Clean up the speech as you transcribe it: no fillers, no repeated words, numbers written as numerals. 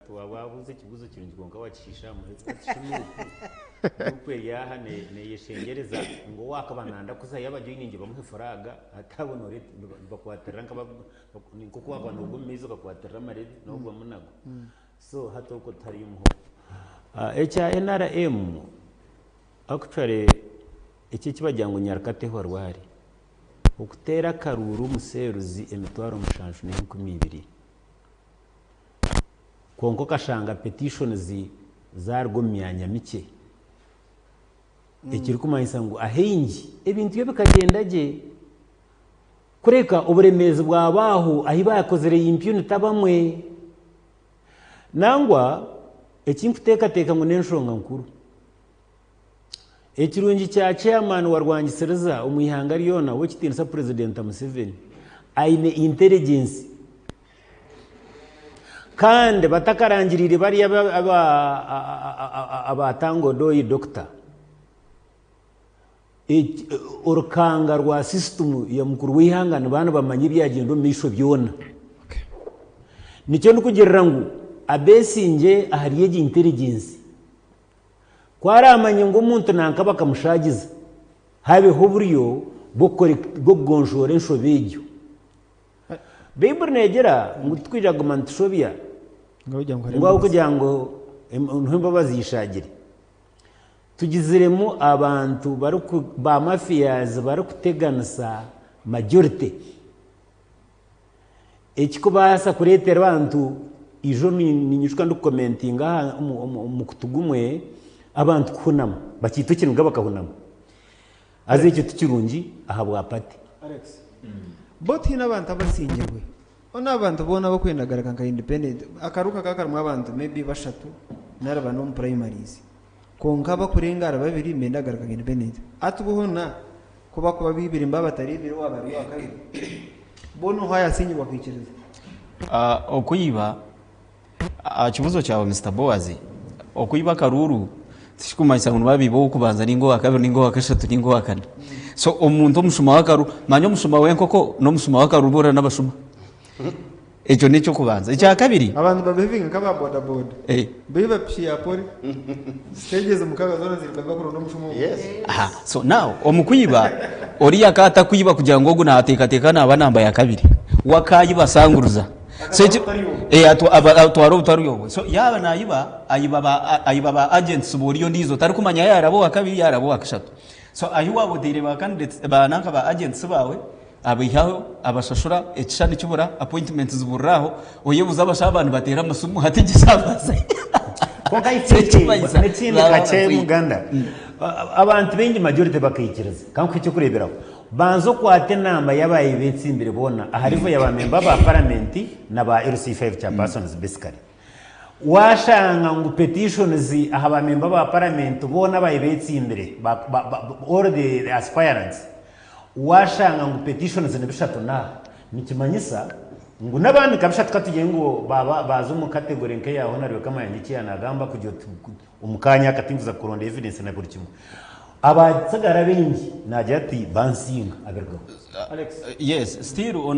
Hati waaba waabuuza ekibuuzo kirungi kwonka waakishiisha aha muheru. Hati shi Nuupu, Nuupu eri aha neeyeshengyereza ngu owaakaba nanda kuzayo abajoininge bamuhe furaaga, hati abo nooreeba nibakwatirira nka nk'oku waakuba noogwa omu maizi okakwatirira amarebi, noogwamu nago. So hati okwo tihariyo muhoho. Ekya nrm actually eki eki bagira ngu nyarukata ehwa rwari. Okuteera akaruuru omuseeruzi 7200. Kwonka okashanga petitions zaaruga omu myanya mikye. Ekirikumanyisa ngu ahaingi ebintu byo bikagyenda gye. Kureka oburemeezi bwaba aho ahu baakozire impunity abamwe. Nangwa eki nkuteekateeka ngu n'enshonga nkuru. Ekirungi kya chairman wa Rwangisiriza omu ihanga ryona ow'ekitiinisa Purezidenta Museveni aine intelligence kandi batakarangiriire bariya aba Tanga Odoi Doctor orukanga rwa system ya mukuru w'eihanga nibaba nibamanya ebyagyenda omu maisho byona. Nikyo ndikugirira ngu abeesingye ahari egi intelligence Ku araamanye ngu omuntu nanka bakamushaagiza, habeho oburyo bw'okugonjoora enshobe egyo. Baiburi neegira ngu titwija kuguma nitushobya ngu ahabw'okugira ngu niho embabazi zishaagire. Tugiziremu abantu ba mafias barikuteganisa majority. Ekikubaasa kureetera abantu, ijo ninyijuka ndikukomentinga aha omu mukutu gumwe, abantu kuhunama, bakiitwa ekiniga bakahunama. Haza ekyo tikirungi ahabwa party. Alex, Bo tihaine abantu abasingirwe. Boona abantu boona abakwenda kugaruka nka independent, akaruuru kakaba karimu abantu maybe bashatu nari bana omu primaries. Kwonka abakurenga ahari babiri nibenda kugaruka nka independent. Hati boona Ku bakuba baibire nibaba batareebire owaaba ari owa kabiri. Boona oha yasingirwe akaikiriza. Okwiba, aha kibuuzo kyawe Mister Boaz, okwiba akaruuru tikirikumanyisa ngu nibaba baiba ow'okubanza nainga owakabiri nainga owakashatu nainga owakana. So omuntu omushuma w'akaruuru, manya omushuma w'enkoko n'omushuma w'akaruuru boona n'abashuma. Ekyo n'eky'okubanza. Ekyakabiri. Abantu babehavinga nk'aba boda boda. Baiba piki ya pore. Stages mukaga zoona ziruka nibakuronda omushuma ogwo. Yes. Aha, so now omu kwiba oriya akaba atakwiba kugira ngu ogu naateekateeka naaba namba ya kabiri. We akaayiba asanguruza. So eki eh, atwa- aba- atwara obutari obwe. So yaaba naayiba, ayiba ba ayiba ba agents b'oriya ondiijo tarikumanya yaaraba owa kabiri yaaraba owa kashatu. So ahi waaba otaire ba candidates ba nanka ba agents baawe, Abaihaho, abashashura, ekishushani kibura, appointments ziburira aho, oyebuuza abashaho aba nibateera amasimu hati egi eshaaha baza Kwonka I think Ekimanyisa, n'ekindi baaba kakye barakwita. Muganda, abantu baingi majority bakaikiriza. Ka nkuhe eky'okureeberaho, banza okwate enamba y'abayi beetsimbire boona aha level ya ba member ba paramenti na ba LC5 chairpersons basically. Waashanga ngu petitions aha ba member ba paramenti boona abayi beetsimbire, ba, ba, ba, all the aspirants, Waashanga ngu petitions ni bishatu na, nikimanyisa ngu n'abandi nka bishatu katugire ngu baaba baaza omu category nk'eya Honareo Kamayanja eki yaanagamba kugira oti omu kaanya aka tinkuza kuronda evidence na buri kimwe. Abaatsigara baingi naagira ati bansinga abirugaho. Yes, still on.